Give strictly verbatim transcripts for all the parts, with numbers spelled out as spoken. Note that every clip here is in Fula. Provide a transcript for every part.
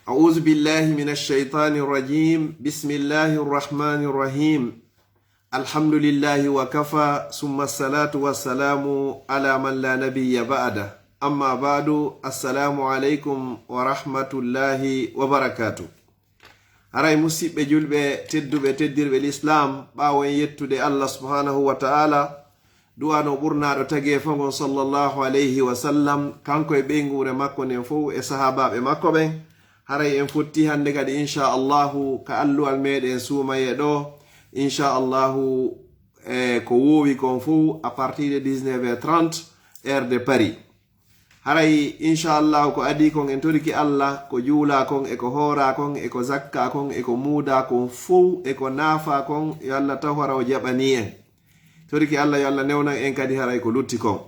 أعوذ بالله من الشيطان الرجيم. بسم الله الرحمن الرحيم. الحمد لله وكفى، ثم الصلاة والسلام على من لا نبي بعده. أما بعد، السلام عليكم ورحمة الله وبركاته. Haray musiɓɓe julɓe tedduɓe teddirɓe l'islam, ɓaawo en yettude Allah subhanahu wa ta'ala, du'ano ɓurnaaɗo tageefo ngon sallallahu alayhi wa sallam, kanko e ɓeynguure makko nden fow e sahaabaaɓe makko ɓen. Haray en fotti hannde kadi, inchallahu, ka alluwal meɗen suumayee ɗo, inchallahu, e ko woowi kon fow, à partir de dix-neuf heures trente, heure de Paris. Haray, inchallahu, ko adii kon, en torike Allah, ko juulaa kon, e ko hooraa kon, e ko zakkaa kon, e ko muudaa kon fow, e ko naafaa kon, yo Allah taw hara o jaɓanii en. Torike Allah, yo Allah newnan en kadi haray ko lutti kon.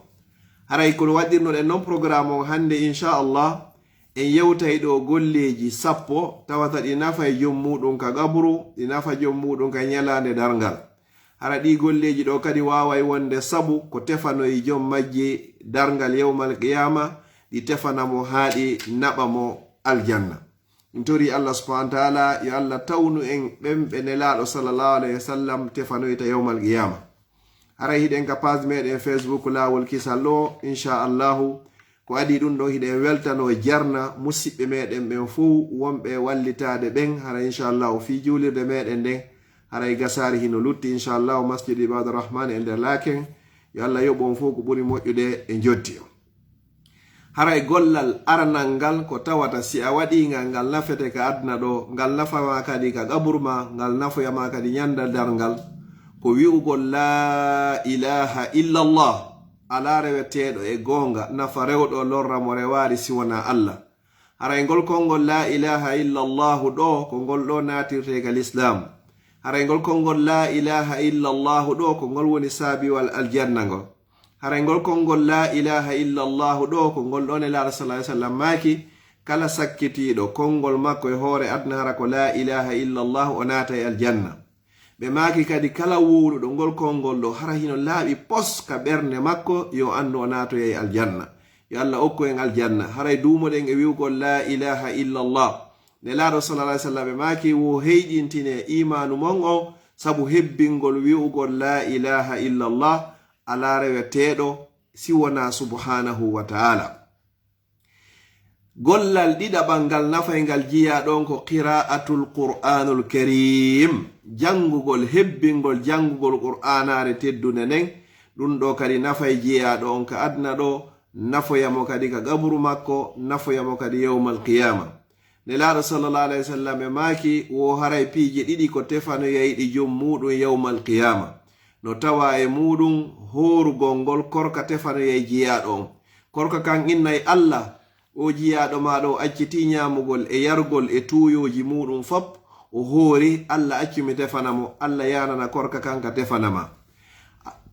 Haray kono waɗirnoɗen non programme on hannde, inchallah, en yewtay ɗo golleeji sappo tawata ɗi nafay jom muuɗum ka qabru, ɗi nafa jom muuɗum ka ñalaande darngal. Hara ɗii golleeji ɗo kadi waaway wonde sabu ko tefanoyi jom majji darngal yawmal qiyaama, ɗi tefana mo haa ɗi naɓa mo aljanna. En torii Allah subhanahu wa ta'ala, yo Allah tawnu en ɓen ɓe Nelaaɗo sallallahu alayhi wa sallam tefanoyta yawmal qiyaama. Haray hiɗen ka page meɗen Facebook Laawol Kisal ɗo, inchallahu, ko adii ɗum ɗon, hiɗen weltanoo jarna musiɓɓe meɗen ɓen fow wonɓe wallitaade ɓen. Hara, inchallahu, fii juulirde meɗen nden, haray gasaari hino lutti, inchallahu, Masjid Ibadur Rahman e nder Laaken. Yo Allah yoɓu on fow ko ɓuri moƴƴude e njotti. Haray gollal aranal ngal ko tawata si a waɗii ngal, ngal nafete ka aduna ɗo, ngal nafa ma kadi ka qaburu ma, ngal nafoya ma kadi ñande darngal, ko wi'ugol laa ilaaha illallah. Alaa reweteeɗo e goonga nafa rewɗo lorra mo rewaari si wonaa Allah. Haray ngol konngol laa ilaaha illallahu ɗo, ko ngol ɗo naatirtee ka lislaam. Haray ngol konngol laa ilaaha illallahu ɗo, ko ngol woni saabiwal aljanna ngol. Haray ngol konngol laa ilaaha illallahu ɗo, ko ngol ɗo Nelaaɗo sallallahu alayhi wa sallam maaki, kala sakkitiiɗo konngol makko e hoore aduna, hara ko laa ilaaha illallahu, o naatay aljanna. Ɓe maaki kadi, kala wowluɗo ngol konngol ɗo, hara hino laaɓi pos ka ɓernde makko, yo anndu o naatoyay aljanna. Yo Allah okku en aljanna. Haray duumoɗen e wi'ugol laa ilaaha illallah. Nelaaɗo sallallahu alayhi wa sallam ɓe maaki, wo heyɗintinee iimaanu mon on sabu hebbingol wi'ugol laa ilaaha illallah, alaa reweteeɗo si wonaa subhanahu wa ta'ala. Gollal ɗiɗaɓal ngal nafayngal jiyaaɗo on ko qira'atul Qur'anul Karim, janngugol, hebbingol janngugol Qur'aanaare teddunde nden. Ɗum ɗo kadi nafay jiyaaɗo on ka aduna ɗo, nafoya mo kadi ka qaburu makko, nafoya mo kadi yawmal qiyaama. Nelaaɗo sallallahu alayhi wa sallam e maaki, wo haray piiji ɗiɗi ko tefanoyayɗi jom muuɗum yawmal qiyaama. No tawaa e muuɗum hoorugol ngol korka tefanoyay jiyaaɗo on. Korka kan innay Allah, o jiyaaɗo maaɗo o accitii ñaamugol e yargol e tuuyooji muuɗum fop, o hoori, Allah accu mi tefana mo, Allah yaanana korka kan ka tefana ma.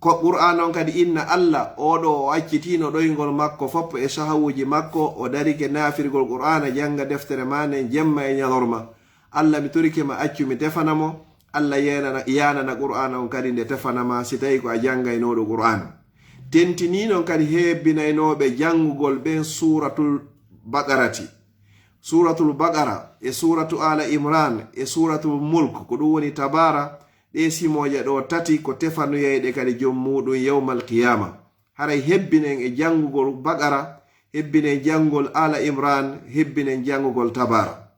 Ko Qur'aana on kadi inna Allah, oo ɗo o accitiino ɗoyngol makko fop e sahawuuji makko, o darike naafirgol Qur'aana, jannga deftere maa nden jemma e ñalorma. Allah, mi torike ma, accu mi tefana mo. Allah yeenana, yaanana Qur'aana on kadi nde tefana ma, si tawii ko a janngaynooɗo Qur'aana. Tentinii non kadi hebbinaynooɓe janngugol ɓen Suuratul Baqarati. Suuratul Baqara e Suuratu Aala Imraan e Suuratul Mulk, ko ɗum woni Tabaara, ɗee simooje ɗo tati ko tefanoyayɗe kadi jom muuɗum yawmal qiyaama. Haray hebbinen e janngugol Baqara, hebbinen janngugol Aala Imraan, hebbinen janngugol Tabaara.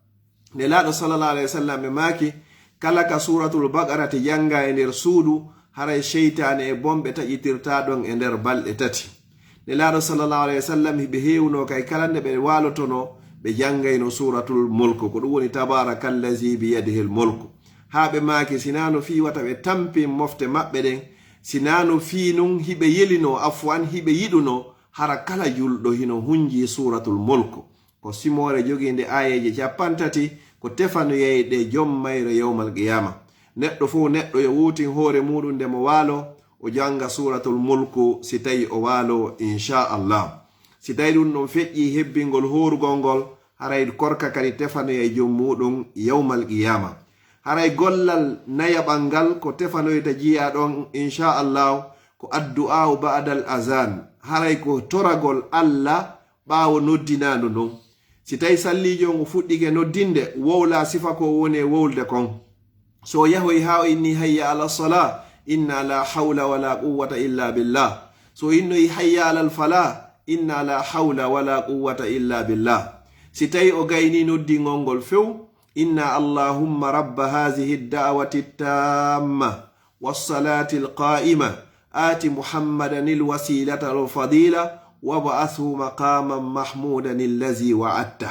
Nelaaɗo sallallahu alayhi wa sallam ɓe maaki, kala ka Suuratul Baqarati jannga e nder suudu, haray seytaane e bonɓe taƴitirtaa ɗon e nder balɗe tati. Nelaaɗo sallallahu alayhi wa sallam hiɓe heewno kay kala nde ɓe waalotonoo, ɓe janngayno Suuratul Mulk, ko ɗum woni Tabaarakallazi biyadihil mulk. Haa ɓe maaki, sinaa no fii wata ɓe tampin mofte maɓɓe ɗen, sinaa no fii nun hiɓe yelinoo, afwan, hiɓe yiɗunoo, hara kala julɗo hino hunjii Suuratul Mulk. Ko simoore jogiinde aayeeje cappanɗe tati, ko tefanoyayɗe jom mayre yawmal qiyaama. Neɗɗo fow neɗɗo yo wowtin hoore muuɗum nde mo waalo, o jannga Suuratul Mulku si tawii o waalo, inchallah. Si tawii ɗum ɗon feƴƴii hebbingol hoorugol ngol, haray korka kadi tefanoyay jom muuɗum yawmal qiyaama. Haray gollal nayaɓal ngal ko tefanoyta jiyaaɗo on, inchallah, ko addu'aa'u ba'dal azaan. Haray ko toragol Allah ɓaawo noddinaandu ndun. Si tawi salliijo on o fuɗɗike noddinde, wowla sifa ko o woni e wowlde kon. So o yahoyi haa o inni hayya ala sala, inna la hawla wala quwwata illa billah. So o innoyi hayya ala fala, inna la hawla wala quwwata illa billah. Si tawi o gayni noddingol ngol few, inna allahumma rabba hazihi da'wati tamma wassalati alqa'ima, ati muhammadan alwasilata walfadila, wab'athu maqaman mahmudan allazi wa'adta.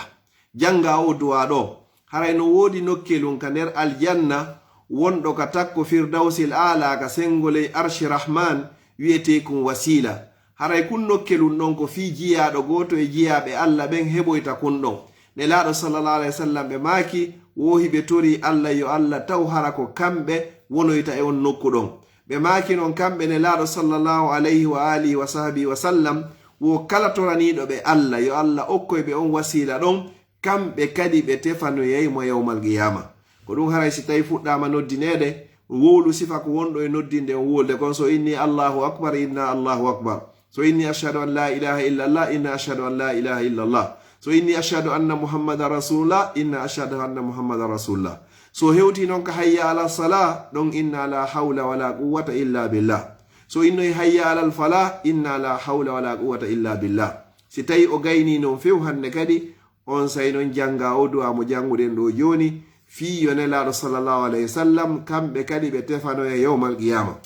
Jannga o du'a ɗo. Haray no woodi nokkelun ka nder aljanna, wonɗo ka takko Firdawsil Aala ka senngo ley Arshi Rahman, wi'eteekun Wasiila. Haray kun nokkelun ɗon ko fii jiyaaɗo gooto e jiyaaɓe Alla ɓen heɓoyta kun ɗon. Nelaaɗo sallallahu alayhi wa sallam ɓe maaki, wo hiɓe torii Alla yo Alla taw hara ko kamɓe wonoyta e on nokku ɗon. Ɓe maaki non kamɓe Nelaaɗo sallallahu alayhi wa alihi wa sahbihi wa sallam, wo kala toraniiɗo ɓe Alla, yo Alla okkoy ɓe on wasiila ɗon, kamɓe kadi ɓe tefanoyay mo yawmal qiyaama. Ko ɗum haray si tawi fuɗɗaama noddineede, wowlu sifa ko wonɗo e noddinde on wolde kon, so inni Allahu akbar, inna Allahu akbar. So inni ashhadu an la ilaha illa Allah, inna ashhadu an la ilaha illa Allah. So inni ashhadu anna Muhammadan rasulullah, inna ashhadu anna Muhammadan rasulullah. So hewti noon ka hayya ala salah, ɗon inna la hawla wala quwwata illa billah. So innoy hayya alal falah, inna la hawla wala quwwata illa billah. Si tawi o gayni noon few hannde kadi, on say noon jannga o du'a mo jannguɗen ɗo jooni, fii yo Nelaaɗo sallallahu alayhi wa sallam, kamɓe kadi ɓe tefanoya yawmal qiyama.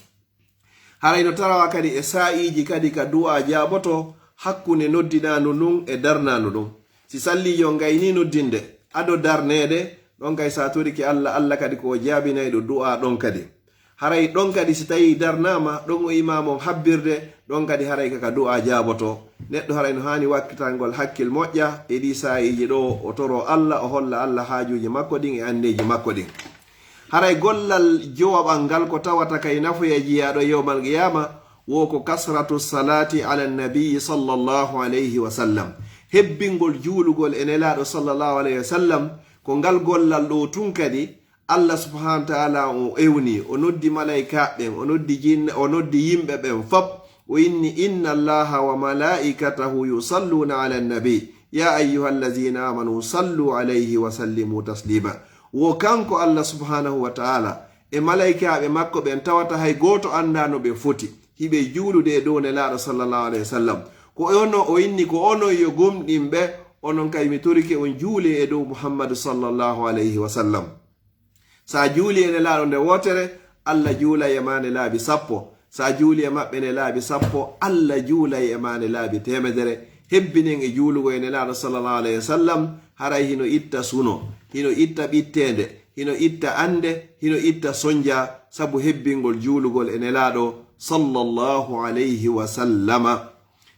Haray no tarawaa kadi e saa'iiji kadi ka du'a jaaboto hakkunde noddinaandu ndun e darnaandu ndun. Si salliijo on gaynii noddinde, ado darneede, ɗon kay sa torike Alla, Alla kadi ko o jaabinayɗo du'a ɗon kadi. Haray ɗon kadi si tawii darnaama, ɗon o imaam on habbirde, ɗon kadi haray ka, ka du'a jaaboto. Neɗɗo haray no haani wakkitangol hakkil moƴƴa e ɗii saa'iiji ɗo, o toro Alla, o holla Alla haajuuji makko ɗin e anneeji makko ɗin. Haray gollal jowaɓal ngal ko tawata kay nafoya jiyaaɗo yawmal qiyaama, wo ko kasratu salati ala nabiyyi sallallahu alayhi wa sallam. Hebbingol juulugol e Nelaaɗo sallallahu alayhi wa sallam, ko ngal gollal ɗo tun kadi, Alla subhanahu wa ta'ala o ewni, o noddi malaykaaɓe ɓen, o noddi jinne, o noddi yimɓe ɓen fop, o inni, "Inna Allaha wa malaikatahu yusalluna ala nabi, ya ayyuha allazina amanu sallu alayhi wa sallimu taslima." Wo kanko Alla subhanahu wa ta'ala e malaykaaɓe makko ɓen tawata hay gooto anndaa no ɓe foti, hiɓe juulude e dow Nelaaɗo sallallahu alayhi wa sallam. Ko ono, o inni ko onon yo gomɗinɓe, onon kay mi torike on juule e dow Muhammadu sallallahu alayhi wa sallam. Sa juuli e Nelaaɗo nde wootere, Alla juulay e maa nde laabi sappo. Sa juuli e maɓɓe nde laabi sappo, Alla juulay e maa nde laabi teemedere. Hebbinen e juulugol e Nelaaɗo sallallahu alayhi wa sallam, haray hino itta suno, hino itta ɓitteende, hino itta annde, hino itta sonja, sabu hebbingol juulugol e Nelaaɗo sallallahu alayhi wa sallama.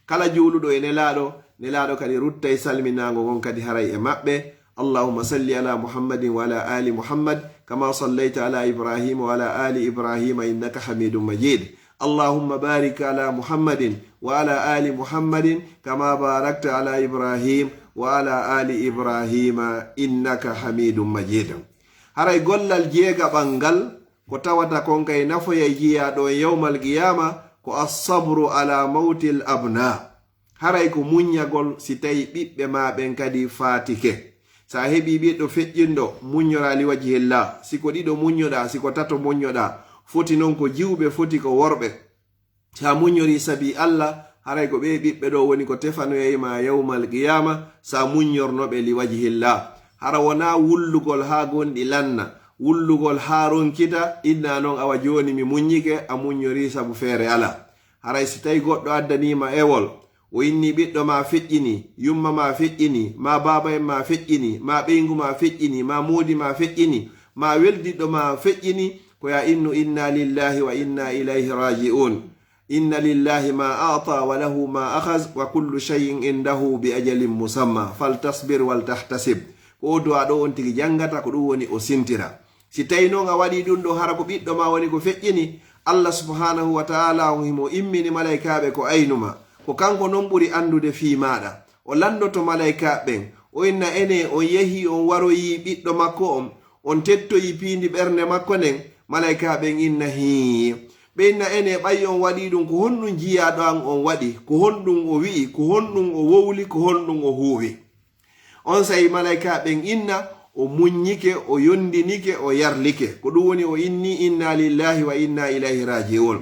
Kala juuluɗo e Nelaaɗo, Nelaaɗo kadi ruttay salminaango ngon kadi haray e maɓɓe. Allahumma salli ala Muhammadin wa ala ali Muhammad, kama sallaita ala Ibrahima wa ala ali Ibrahima innaka Hamidum Majid. Allahumma barik ala Muhammadin wa ala ali Muhammadin, kama barakta ala Ibrahim wa ala ali Ibrahima innaka Hamidum Majid. Haray gollal jeegaɓal ngal ko tawata kon kay nafoyay jiyaaɗo on yawmal qiyaama, ko as-sabru ala mawtil abna. Haray ko muññagol si tawi ɓiɓɓe maa ɓen kadi faatike. Sa heɓii ɓiɗɗo feƴƴinɗo, muññoraa li wajhillah. Si ko ɗiɗo muññoɗaa, si ko tato muññoɗaa, foti non ko jiwɓe, foti ko worɓe. Sa muññorii sabi Alla, haray ko ɓee ɓiɓɓe ɗo woni ko tefanoyay ma yawmal qiyaama, sa muññorno ɓe li wajhillah. Hara wonaa wullugol haa gonɗi lanna, wullugol haa ronkita, inna non awa jooni mi muññike, a muññorii sabu feere alaa. Haray si tawi goɗɗo addanii ma ewol, o inni ɓiɗɗo ma feƴƴini, yumma ma feƴƴini, ma baaba en ma feƴƴini, ma ɓeyngu ma feƴƴini, ma moodi ma feƴƴini, ma weldiɗɗo ma feƴƴini, ko ya innu inna lillahi wa inna ilayhi raji'un. Inna lillahi ma a'ta wa lahu ma akhaz wa kullu shay'in indahu bi ajalin musamma. Faltasbir wal tahtasib. Ko o du'a ɗo on tigi jangata, ko ɗum woni o sintira. Si tawi non a waɗi ɗum ɗo, hara ko ɓiɗɗo ma woni ko feƴƴini, Allah subhanahu wa ta'ala on himo immini malaykaaɓe ko aynuma. Ko kanko non ɓuri anndude fii maaɗa. O lanndoto malaykaaɓe ɓen, o inna, ene on yehi on waroyi ɓiɗɗo makko on, on tettoyi piindi ɓernde makko nden? Malaykaaɓe ɓen inna, hii. Ɓe inna, ene ɓay on waɗi ɗum, ko honɗum jiyaaɗo an on waɗi? Ko honɗum o wi'i? Ko honɗum o wowli? Ko honɗum o huuwi? On saa'i malaa'ikaaɓe ɓen inna, o muññike, o yondinike, o yarlike. Ko ɗum woni o inni, "Inna lillahi wa inna ilayhi raaji'uun."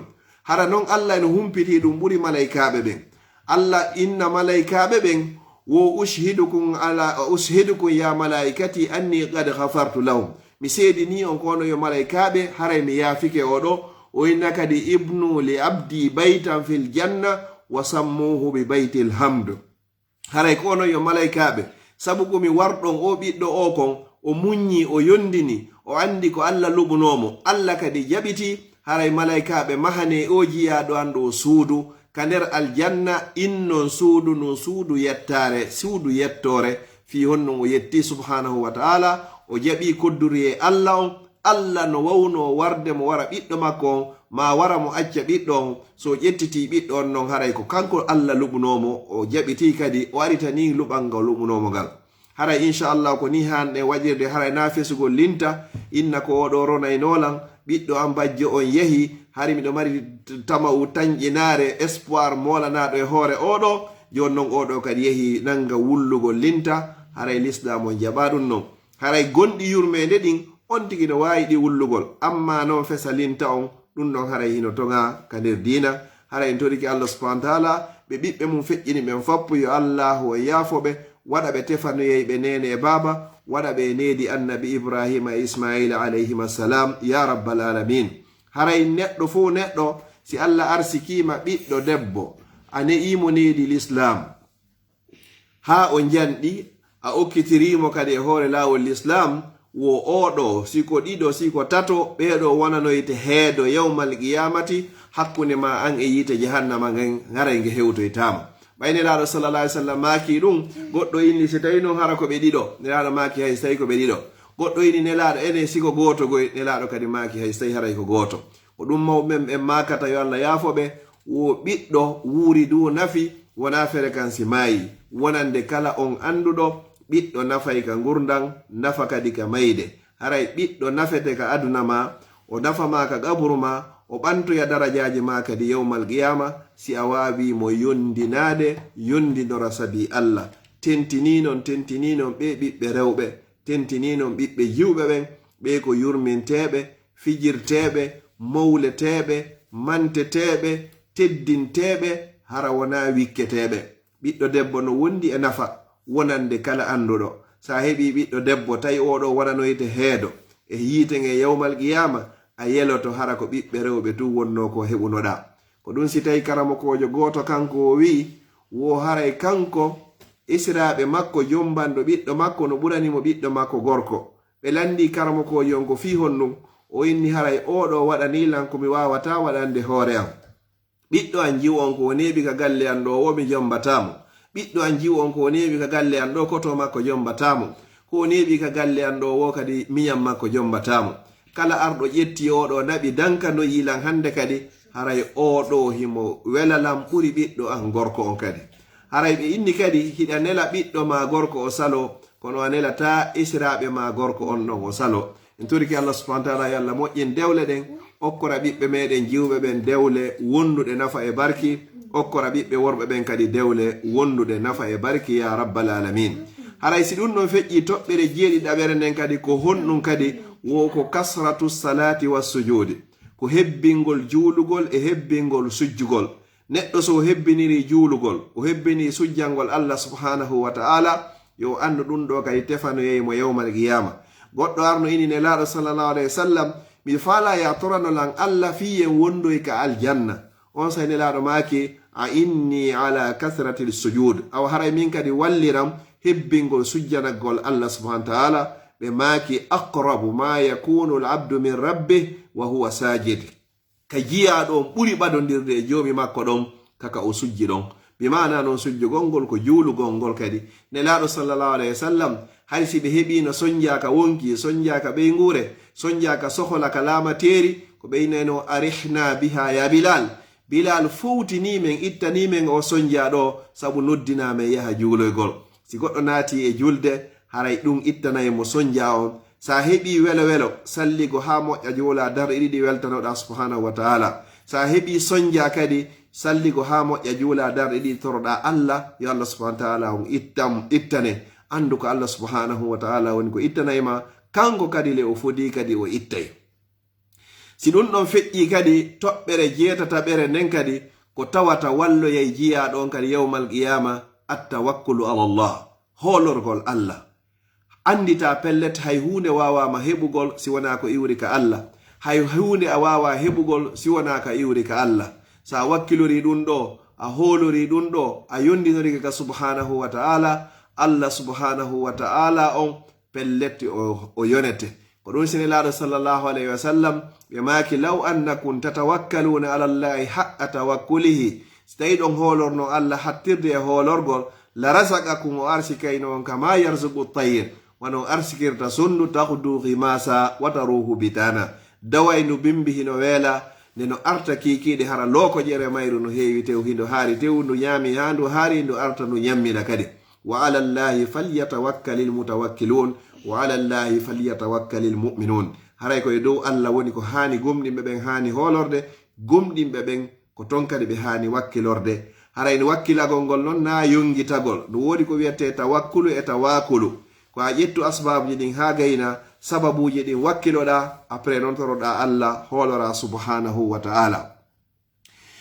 Hara non Allah no humpiti ɗum ɓuri malaa'ikaaɓe ɓen. Allah inna malaa'ikaaɓe ɓen, wo, "Ushhidukum ala, ushhidukum ya malaa'ikati anni qad ghafartu lahum." Mi seedinii on ko onon yo malaa'ikaaɓe, haray mi yaafike oɗo. O inna kadi, "Ibnu li abdi baytan fil janna wa sammuhu bi baytil hamd." Haray ko onon yo malaa'ikaaɓe, sabu ko mi warɗon o ɓiɗɗo o kon, o muññi, o yondini, o anndi ko Allah luɓunoo mo. Allah kadi jaɓiti, haray malaa'ikaaɓe mahanee o jiyaaɗo an ɗo suudu, ka nder aljanna, innon suudu ndun suudu yettaare, suudu yettoore, fii honɗun o yetti subhaanahu wa ta'ala, o jaɓi kodduriyee Allah on, Allah no wawnoo warde mo wara ɓiɗɗo makko on, maa wara mo acca ɓiɗɗo on, so o ƴettitii ɓiɗɗo on non, haray ko kanko Allah luɓunoo mo, o jaɓitii kadi, o aritanii luɓal ngal luɓunoo mo ngal. Haray, inchallah, ko nii haanɗen waɗirde, haray naa fesugol linta, inna ko oɗo ronaynoo lan, ɓiɗɗo an bajjo on yahi, hari miɗo mari t-, tama'u tanƴinaare, espoir moolanaaɗo e hoore oɗo, jooni non oɗo kadi yahi nannga wullugol linta, haray lislaam on jaɓaa ɗum non. Haray gonɗi yurmeende ɗin, on tigi no waawi ɗi wullugol. Ammaa non fesa linta on, ɗum ɗon haray hino toŋaa ka nder diina. Haray en torike Allah subhaanahu wa ta'ala, ɓe ɓiɓɓe mum feƴƴini ɓen fappu, yo Allaahu on yaafo ɓe, waɗa ɓe tefanoyey ɓe neene e baaba, waɗa ɓe e needi Annabi Ibraahiima e Ismaa'iila alayhima salaam, yaa rabbal aalamiin. Haray neɗɗo fow neɗɗo, si Allah arsikiima ɓiɗɗo debbo, a ne'ii mo needi Lislaam, haa o njanɗi, a okkitirii mo kadi e hoore laawol Lislaam, wo oo ɗoo, si ko ɗiɗo, si ko tato, ɓee ɗoo wonanoyte heedo yawmal qiyaamati, hakkunde maa an e yiite jahannama ngen, haray nge hewtoytaama. Ɓay Nelaaɗo sallallahu alaihi wasallam maaki ɗum, goɗɗo inni, si tawi non hara ko ɓe ɗiɗo, Nelaaɗo maaki, hay si tawi ko ɓe ɗiɗo. Goɗɗo inni, Nelaaɗo, enen si ko gooto goy, Nelaaɗo kadi maaki, hay si tawi haray ko gooto. Ko ɗum mawɓe men ɓen maakata, yo Allah yaafo ɓe, wo ɓiɗɗo wuuri du nafi, wonaa fere kan si maayi. Wonande kala on annduɗo, ɓiɗɗo nafay ka ngurndan, nafa kadi ka mayde. Haray ɓiɗɗo nafete ka aduna maa, o nafa maa ka qaburu maa, o ɓantoya darajaaji maa kadi yawmal qiyaama, si a waawi mo yondinaade, yondinora sabi Allah. Tentinii non, tentinii non ɓee ɓiɓɓe rewɓe, tentinii non ɓiɓɓe jiwɓe ɓen, ɓee ko yurminteeɓe, fijirteeɓe, mawleteeɓe, manteteeɓe, teddinteeɓe, hara wonaa wikketeeɓe. Ɓiɗɗo debbo no wondi e nafa wonande kala annduɗo. Si a heɓii ɓiɗɗo debbo, tawi oo ɗoo wonanoyte heedo e yiite nge yawmal qiyaama, a yeloto hara ko ɓiɓɓe rewɓe tun wonnoo ko heɓunoɗaa. Ko ɗum si tawi karamokoojo gooto kanko o wi'i, wo haray kanko esiraaɓe makko jombanɗo ɓiɗɗo makko no ɓurani mo ɓiɗɗo makko gorko. Ɓe lanndii karamokoojo on ko fii honɗum, o inni, haray oo ɗoo waɗanii lan ko mi waawataa waɗande hoore am. Ɓiɗɗo an jiwo on ko o neeɓi ka galle an ɗoo wo mi jombataa mo. Ɓiɗɗo an jiwo on ko o neeɓi ka galle an ɗoo koto makko jombataa mo. Ko o neeɓi ka galle an ɗoo wo kadi miñan makko jombataa mo. Kala arɗo ƴetti oo ɗoo naɓi dankanoyii lan hannde kadi, haray oo ɗoo himo wela lan ɓuri ɓiɗɗo an gorko on kadi. Haray ɓe inni kadi, hiɗa nela ɓiɗɗo maa gorko o saloo, kono a nelataa esiraaɓe maa gorko on ɗon o saloo. En torike Allah subhanahu wa ta'ala, yo Allah moƴƴin dewle ɗen, okkora ɓiɓɓe meɗen jiwɓe ɓen dewle wonduɗe nafa e barki, okkora ɓiɓɓe worɓe ɓen kadi dewle wonduɗe nafa e barki, ya rabbal alamin. Haray si ɗum ɗon feƴƴi, toɓɓere jeeɗiɗaɓere nden kadi ko honɗum kadi? Wo ko kasratu salati wa sujudi, ko hebbingol juulugol e hebbingol sujjugol. Neɗɗo so o hebbinirii juulugol, o hebbinii sujjangol Allah subhanahu wa ta'ala, yo o anndu ɗum ɗoo kadi tefanoyay mo yawmal qiyaama. Goɗɗo arno ini Nelaaɗo sallallahu alayhi wa sallam, mi faalaa ya torano lan Allah fii yen wondoy ka aljanna. On saa'i Nelaaɗo maaki, a inni ala kasratil sujud. Awa haray min kadi walliram hebbingol sujjanagol Allah subhanahu wa ta'ala. Ɓe maaki, aqrabu ma yakunu al abdu min rabbih wa huwa sajid. Ka jiyaaɗo on ɓuri ɓadondirde e Joomi makko ɗon, ka ka o sujji ɗon. Bi maana non sujjugol ngol ko juulugol ngol kadi. Nelaaɗo sallallahu alayhi wa sallam, hay si ɓe heɓiino sonjaa ka wonkii, sonjaa ka ɓeynguure, sonjaa ka sohola ka laamateeri, ko ɓe innayno, "Arihna biha ya Bilal." Bilal, fowtinii men, ittanii men o sonjaa ɗoo, sabu noddinaa men yaha juuloygol. Si goɗɗo naatii e julde, haray ɗum ittanay mo sonjaa on. Sa heɓii welo welo, salligo haa moƴƴa juulaa darɗe ɗiɗi weltanoɗaa subhanahu wa ta'ala. Sa heɓii sonjaa kadi, salligo haa moƴƴa juulaa darɗe ɗiɗi toroɗaa Allah, yo Allah subhanahu wa ta'ala on ittam, ittane. Anndu ko Allah subhanahu wa ta'ala woni ko ittanay ma, kanko kadi le o fodii kadi o ittay. Si ɗum ɗon feƴƴii kadi, toɓɓere jeetataɓere nden kadi, ko tawata walloyay jiyaaɗo on kadi yawmal qiyaama, attawakkulu ala Allah, hoolorgol Allah. Anndita pellet hay huunde waawaama heɓugol si wonaa ko iwri ka Allah. Hay huunde a waawaa heɓugol si wonaa ka iwri ka Allah. So a wakkilorii ɗum ɗo, a hoolorii ɗum ɗo, a yondinorii ka subhanahu wa ta'ala, Allah subhanahu wa ta'ala on pellet o, o yonete. Ko ɗum si Nelaaɗo sallallahu alayhi wa sallam ɓe maaki, "Law annakum tatawakkaluuna ala Allahi haqqa tawakkulihi." Si tawi ɗon hoolorno Allah hattirde e hoolorgol, la razaqakum, o arsikayno on kama yarzuqu tayr, wano arsikirta sonndu, taghdu khimasa wa taruhu bitana. Daway ndu bimbi hino weela, nde no arta kiikiiɗe hara looko ƴere mayru no heewi tew, hindo haari tew, ndu ñaami haa ndu haari, ndu arta ndu ñammina kadi. "Wa ala Allahi falyatawakkalil mutawakkilun, wa ala Allahi falyatawakkalil mu'minun." Haray ko e dow Allah woni ko haani gomɗinɓe ɓen haani hoolorde, gomɗinɓe ɓen ko ton kadi ɓe haani wakkilorde. Haray no wakkilagol ngol non na yongitagol. No woodi ko wiyetee tawakkulu e tawaakulu. Ko a ƴettu asbaabuji ɗin haa gayna sababuji ɗin wakkiloɗaa, après non toroɗaa Allah, hooloraa subhanahu wa ta'ala.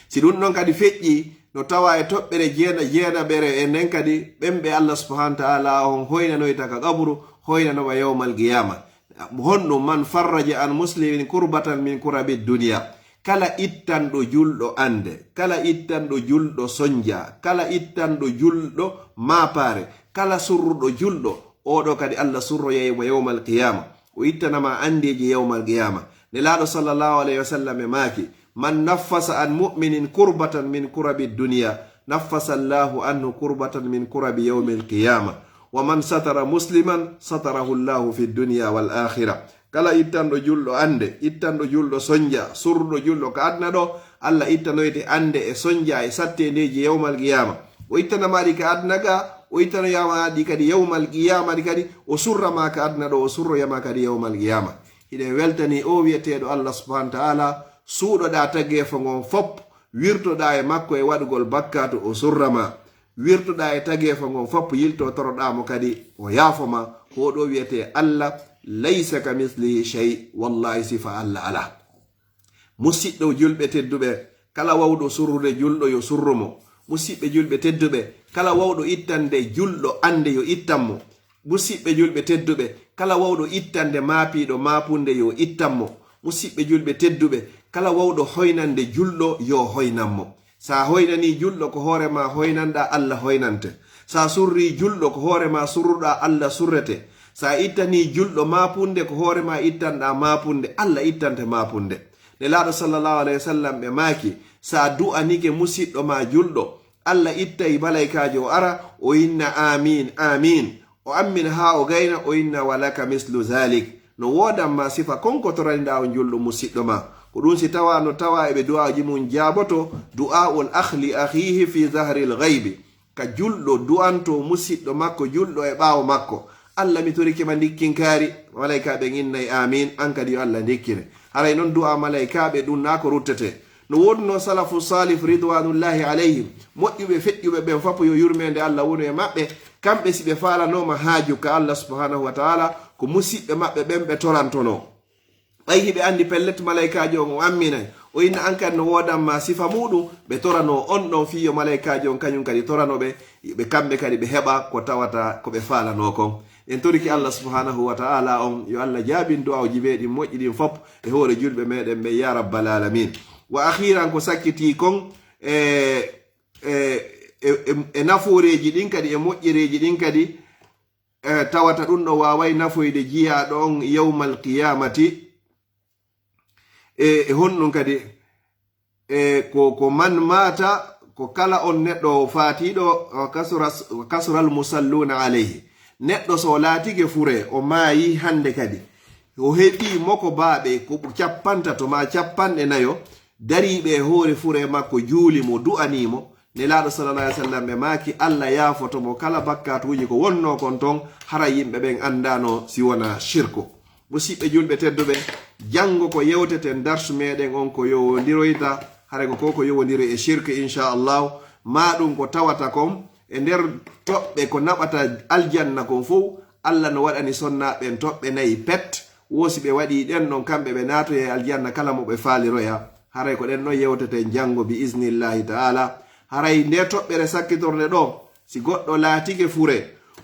Si ɗum ɗon kadi feƴƴi, no tawa e toɓɓere jeena-, jeenaɓere e nden kadi, ɓen ɓe Allah subhanahu wa ta'ala on hoynanoyta ka qabru, hoynanoɓa yawmal qiyama. Honɗum? "Man farraja an muslimin kurbatan min kurabi dunya." Kala ittanɗo julɗo annde, kala ittanɗo julɗo sonja, kala ittanɗo julɗo maapaare, kala surruɗo julɗo, oɗo kadi Allah surroyay mo yawmal qiyama. O ittanama andeeji yawmal qiyama. Nelaaɗo sallallahu alayhi wa sallam e maaki, "Man naffasa an mu'minin kurbatan min kurabi dunya, naffasa Allahu anhu kurbatan min kurabi yawmil qiyama. Wa man satara musliman, satarahu Allahu fi dunya wal akhira." Kala ittanɗo julɗo annde, ittanɗo julɗo sonja, surruɗo julɗo ka aduna ɗo, Allah ittanoyte annde e sonja e satteendeeji yawmal qiyama. O ittanama ɗi ka aduna ga, o ittanoyama ɗi kadi yawmal qiyama ɗi kadi, o surrama ka aduna ɗo, o surroyama kadi yawmal qiyama. Hiɗen weltani o wi'eteeɗo Allah subhanahu wa ta'ala, suuɗoɗaa tageefo ngon fop, wirtoɗaa e makko e waɗugol bakkaatu, o surrama. Wirtoɗaa e tageefo ngon fop, yilto toroɗaa mo kadi, o yaafoma. Ko ɗo wi'etee Allah, "Laysa ka mislihi shay." Wallahi sifa Allah alaa. Musiɗɗo julɓe tedduɓe, kala wawɗo surrude julɗo yo surru mo. Musiɓɓe julɓe tedduɓe, kala wawɗo ittande julɗo annde yo ittan mo. Musiɓɓe julɓe tedduɓe, kala wawɗo ittande maapiiɗo maapunde yo ittan mo. Musiɓɓe julɓe tedduɓe, kala wawɗo hoynande julɗo yo hoynan mo. Sa hoynanii julɗo ko hoore ma hoynanɗaa, Allah hoynante. Sa surrii julɗo ko hoore ma surruɗaa, Allah surrete. Sa ittanii julɗo maapunde ko hoore ma ittanɗaa maapunde, Allah ittante maapunde. Nelaaɗo sallallahu alayhi wa sallam ɓe maaki, sa du'anike musiɗɗo ma julɗo, Allah ittay malaykaajo o ara, o inna, "Amin, amin." O ammina haa o gayna, o inna, "Wa laka mislu zalik." No woodan ma sifa kon ko toraniɗaa on julɗo musiɗɗo ma. Ko ɗum si tawa no tawa e ɓe du'aaji mum jaaboto, du'aa'ul akh li akhihi fi zahril ghaybi. Ka julɗo du'anto musiɗɗo makko julɗo e ɓaawo makko. "Allah, mi torike ma ndikkinkaari." Malaykaaɓe innay, "Amin." An kadi yo Allah ndikkine. Haray non du'a malaykaaɓe ɗum na ko ruttete. No woodunoo salafu salih ridwanullahi alayhim, moƴƴuɓe feƴƴuɓe ɓen fop yo yurmeende Allah wonu e maɓɓe, kamɓe si ɓe faalanooma haaju ka Allah subhanahu wa ta'ala, ko musiɓɓe maɓɓe ɓen ɓe torantonoo. Ɓay hiɓe anndi pellet malaykaajo on o amminay, o inna an kadi no woodan ma sifa muuɗum, ɓe toranoo on ɗon fii yo malaykaajo on kañum kadi torano ɓe, ɓe kamɓe kadi ɓe heɓa ko tawata ko ɓe faalanoo kon. En torike Allah subhanahu wa ta'ala on, yo Allah jaabin du'aawuji meɗen moƴƴi ɗin fop e hoore julɓe meɗen ɓen, ya rabbal alamin. Wa akhiran, ko sakkitii kon, e, e, e, e, e nafooreeji ɗin kadi, e moƴƴereeji ɗin kadi, e, tawata ɗum ɗo waaway nafoyde jiyaaɗo on yawmal qiyamati, e, e honɗum kadi, e, ko, ko man maata, ko kala on neɗɗo faatiiɗo, o kasura, kasural musalluna alayhi. Neɗɗo so laatike fure, o maayi hannde kadi, o heɓii moko baaɓe ko cappanta to ma cappanɗe nayo, dariiɓe e hoore fure makko, juuli mo, du'anii mo. Nelaaɗo sallallahu alaihi wasallam ɓe maaki, Allah yaafoto mo kala bakkaatuuji ko wonnoo kon ton, hara yimɓe ɓen anndaano si wonaa shirku. Musiɓɓe julɓe tedduɓe, janngo ko yewteten darsu meɗen on ko yowondiroyta, hara ko ko, ko yowondiri e shirk, inchallahu, ma ɗum ko tawata kon, E nder toɓɓe ko naɓata aljanna kon fow, Allah no waɗani sonnaaɓe ɓen toɓɓe nayi pet. Wo si ɓe waɗii ɗen ɗon, kamɓe ɓe naatoyay aljanna kala mo ɓe faaliroya. Haray ko ɗen ɗon yewteten janngo bi isnillahi ta'ala. Haray nde toɓɓere sakkitorde ɗo, si goɗɗo laatike fure,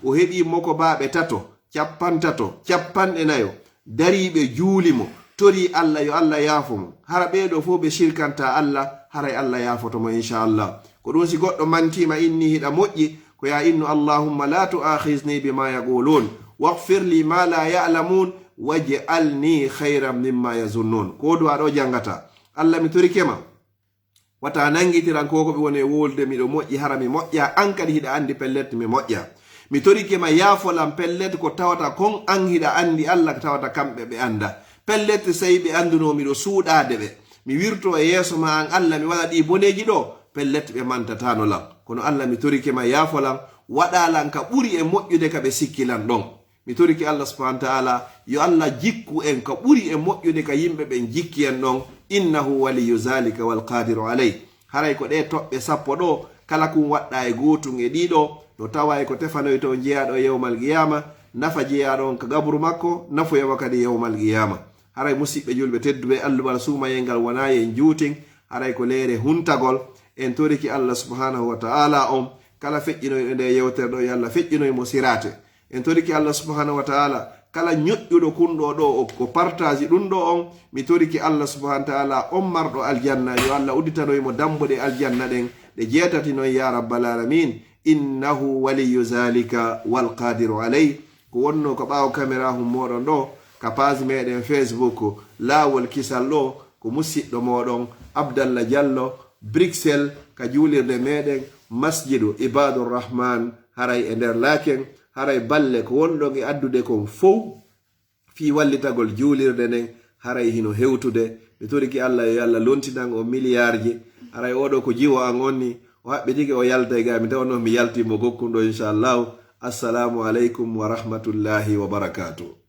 o heɓii mokobaaɓe tato, cappantato, cappanɗe nayo, dariiɓe juuli mo, torii Allah yo Allah yaafo mo. Hara ɓee ɗoo fow ɓe sirkantaa Allah, haray Allah yaafoto mo inchallah. Ko ɗun si goɗɗo mantiima inni hiɗa moƴƴi, ko yaa innu allahumma la tu'akhizni bima yaqulun, waghfir li ma la ya'lamun, waj'alni khayran mimma yazunnun. Ko du'a ɗoo janngata. Allah mi torike ma. Wata nanngitiran ko ko ɓe woni e wowlude miɗo moƴƴi, hara mi moƴƴa, an kadi hiɗa anndi pellet mi moƴƴa. Mi torike ma yaafolan pellet ko tawata kon an hiɗa anndi Allah, ko tawata kamɓe ɓe annda. Pellet sey ɓe anndunoo miɗo suuɗaade ɓe. Mi wirtoo e yeeso ma an Allah, mi waɗa ɗii boneeji ɗoo, pellet ɓe mantatano lan. Kono Allah mi torike ma yaafolan, waɗalan ka ɓuri e moƴƴude ka ɓe sikki lan ɗon. Mi torike Allah subhanahu wa ta'ala, yo Allah jikku en ka ɓuri e moƴƴude ka yimɓe ɓen jikki en ɗon. Innahu waliyu zalika wal qadiru alayh. Haray ko ɗee toɓɓe sappo ɗoo, kala kun waɗɗa e gootun e ɗii ɗoo, no tawa e ko tefanoytoo jeyaaɗo e yawmal qiyama, nafa jeyaaɗo on ka gaburu makko, nafoya mo kadi yawmal qiyama. Haray musiɓɓe julɓe tedduɓe, alluɓal suumayel ngal wonaa en juutin, haray ko leere huntagol. En toriki Allah subhanahu wa ta'ala on, kala feƴƴinoyɗo nde yewtere ɗoo, yo Allah feƴƴinoy mo siraate. En toriki Allah subhanahu wa ta'ala, kala ñoƴƴuɗo kun ɗoo ɗoo o, o partaji ɗun ɗoo on, mi toriki Allah subhanahu wa ta'ala, on marɗo aljanna, yo Allah udditanoy mo dambuɗe aljanna ɗen ɗe jeetati non, ya rabbal alamin. Innahu waliyu zalika wal qadiru alayh. Ko wonnoo ko ɓaawo kamerahun mooɗon ɗoo, ka page meɗen Facebook, Laawol Kisal ɗoo, ko musiɗɗo mooɗon Abdallah Diallo, Bruxelles, ka juulirde meɗen Masjidu Ibadur Rahman, haray e nder Laaken, haray balle ko wonɗon e addude kon fow fii wallitagol juulirde nden, haray hino hewtude. Mi toriki Allah yo Allah lontinan on miliyarji. Haray oo ɗoo ko jiwo an on ni, o haɓɓitike o yalta e gaa, mi tawa non mi yaltii mo gokkun ɗoo, inchallahu. Assalamu aleykum wa rahmatullahi wa barakatuh.